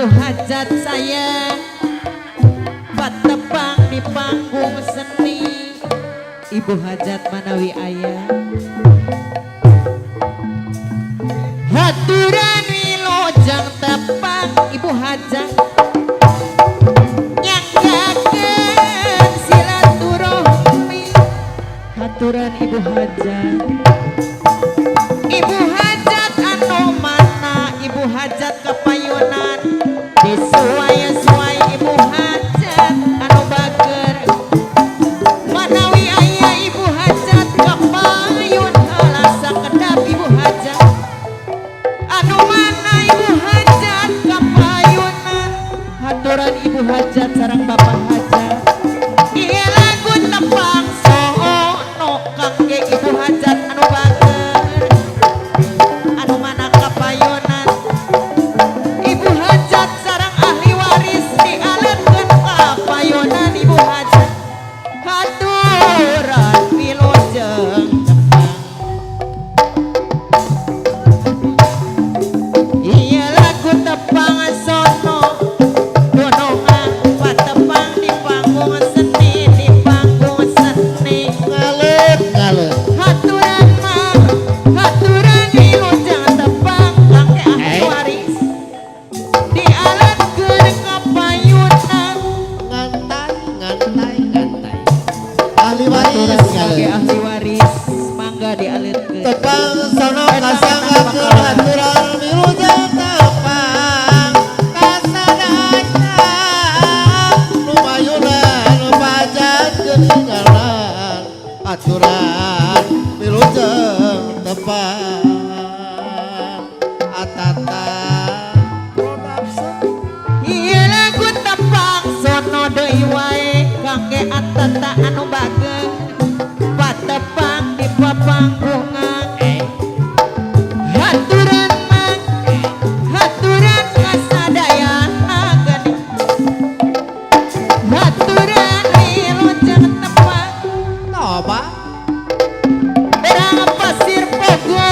Ibu Hajat saya patepang di panggung seni. Ibu Hajat manawi aya. Haturan wilujeng tepang Ibu Hajat nyanggakeun silaturahmi. Haturan Ibu Hajat. Ibu Hajat anu mana Ibu Hajat kapayunan disuai-suai Ibu Hajat anu bager manawi aya Ibu Hajat kapayun heula sakedap Ibu Hajat anu mana Ibu Hajat kapayunan. Haturan Ibu Hajat sareng Bapak Hajat. Ieu lagu tepang sono kangge Ibu Hajat anu bager anu mana kapayunan. Ibu Hajat sareng ahli waris dialetkeun kapayunan Ibu Hajat. Haturan wilujeng tepang. Ieu lagu tepang sono dunungan patepang di panggung seni, di panggung seni. Ngalet ngalet. Haturan mah haturan wilujeng tepang kangge ahli waris dialetkeun kapayunan. Ngantai ngantai ngantai. Ahli waris Haturan kangge ngalet. Ahli waris mangga dialetkeun. Tepang sono kasanggakeun haturan wilujeng tepang kasadaya nu mayunan pajat geuningalan aturan wilujeng tepang. Atata Production. Ieu lagu tepang sono deui wae kangge atata anu bager patepang di papanggungan. Haturan mah haturan kasadayana geuning. Haturan wilujeng tepang. Toba. Urang Pasir Pogo.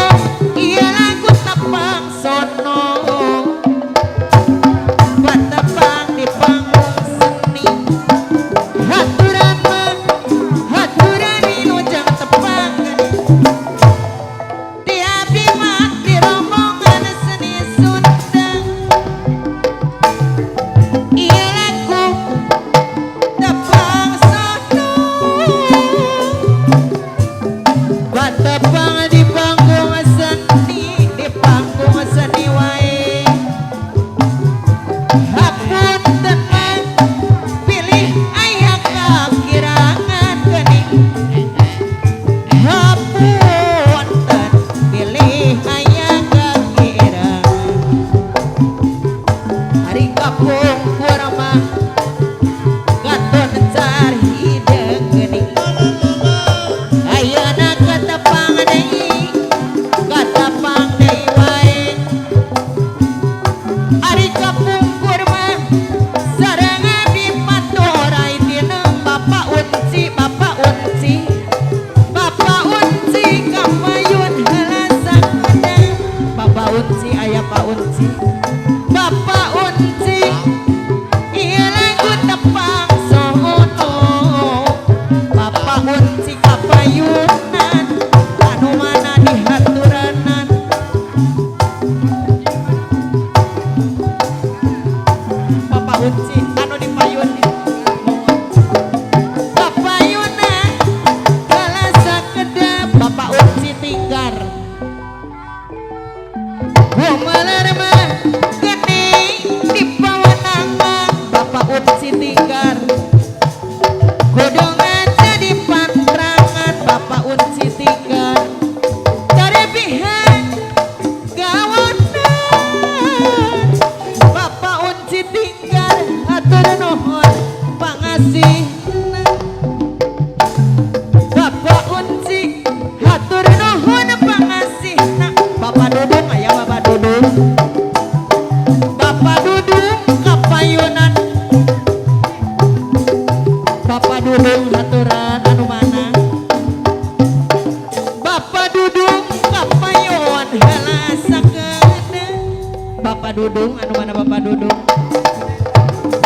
Bapak Dudung, anu mana Bapak Dudung?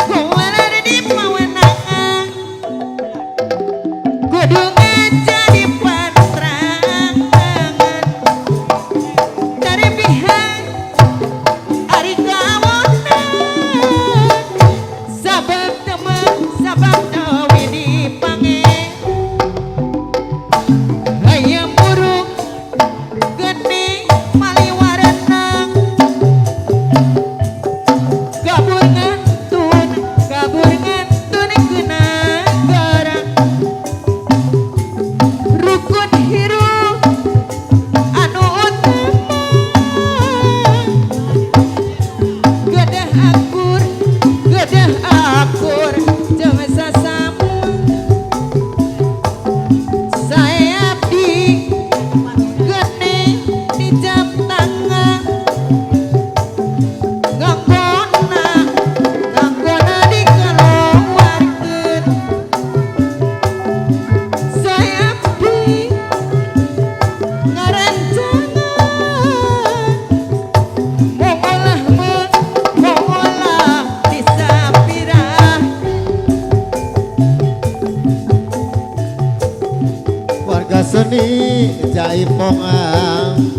Kumaha di pawenangan, kudu jadi pantrangan dari pihak ari kawonan, sabab temen sabab tawi dipange hayam buruk geni maliwarenang kabur ngantun kena garang rukun hirup anu utama gedah akur, gedah akur jeung sasama. Saya abdi geni di jam tangan nganggona nganggona dikeluarkeun. Saya abdi ngarancangan mongolah mongolah di sapirah. Warga seni jaipongan.